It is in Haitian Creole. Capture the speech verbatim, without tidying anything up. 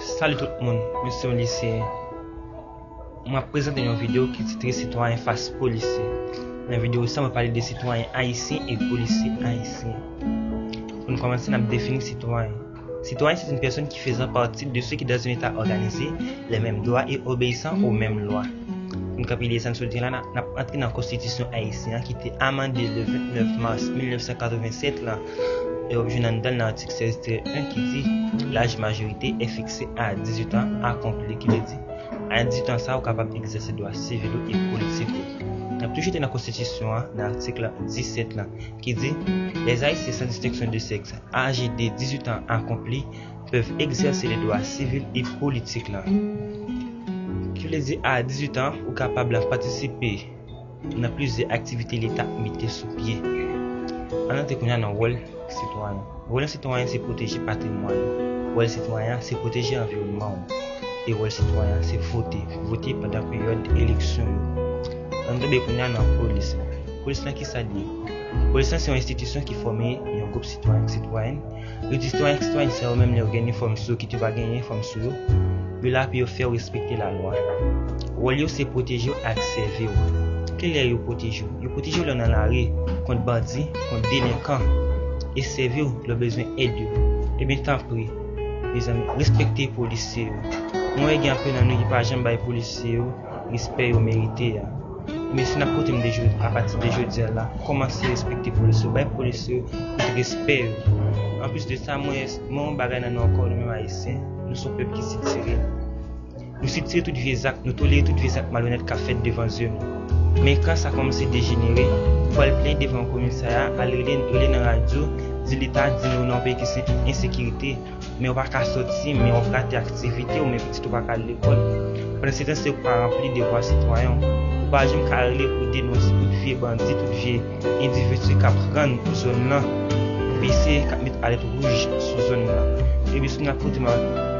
Salut tout moun, mwen se yon liseyen. Mwen ap prezante yon videyo ki titre Sitwayen fas polisye. Nan videyo sa, mwen pale de sitwayen ayisyen e polisye ayisyen. Pou n kòmanse, n ap defini sitwayen. Citoyen, c'est une personne qui faisant partie de ceux qui, dans un État organisé, les mêmes droits et obéissant aux mêmes lois. Pou n kanpe ide sa n sot di la, n ap antre nan konstitisyon ayisyen an ki te amande le vennèf mas mil nèf san katrevennsèt la, e w ap jwenn anndan l nan atik sèz tirè en ki di, laj majorite est fixé à dix-huit ans accomplis, ki vle di, a dizwit an sa, ou kapab egzèse dwa sivil ou e politik ou. N ap toujou te nan konstitisyon an, nan atik la disèt la, ki di, les Haïtiens, sans distinction de sexe, âgés de dix-huit ans accomplis, peuvent exercer les droits civils et politiques la. Ki vle di, a dizwit an, ou kapab la patisipe nan plizyè aktivite Leta mete sou pye. Ann antre kounye a nan wòl sitwayen. Wòl sitwayen se pwoteje patrimwàn ou. Wòl sitwayen se pwoteje anviwònman ou. E wòl sitwayen se vote. Vote pandan peryòd eleksyon yo. Ann tonbe kounye a nan polis la. Polis lan, kisa l ye? Polis lan se yon enstitisyon ki fòme yon gwoup sitwayen ak sitwayèn. Yo di sitwayen ak sitwayèn sa yo menm, lè yo gen inifòm sou yo, kit yo pa gen inifòm sou yo, yo la pou yo fè w respekte lalwa. Wòl yo se pwoteje w ak sèvi w. Kilè yo pwoteje w? Yo pwoteje w lè w nan lari kont bandi, kont delenkan, e sèvi w lè w bezwen èd yo. Ebyen, tanpri, mezanmi, respekte polisye yo. Mwen wè gen anpil nan nou ki pa janm bay polisye yo respè yo merite a. Ebyen, si n ap koute m de jodi, apati de jodi a la, kòmanse respekte polisye yo, bay polisye yo tout respè yo. Anplis de sa, mwen, mwen yon bagay nan nou ankò, nou menm Ayisyen, nou se yon pèp ki sitire. Nou sitire tout vye zak, nou tolere tout vye zak malonèt k ap fèt devan zye nou. Men kan sa kòmanse dejenere, ou pral plenyen devan komisarya, al rele, rele nan radyo, di Leta, di nou nan yon peyi ki se ensekirite, men w pa ka sòti, men w ap rate aktivite w, men pitit ou pa ka al lekòl. Pandansetan, se ou k pa ranpli devwa sitwayen w. Ou pa janm ka rele pou denonse tout vye bandi, tout vye endividi k ap rann zòn nan vise, k ap met alèt wouj sou zòn nan. Ebyen, si n ap koute m ap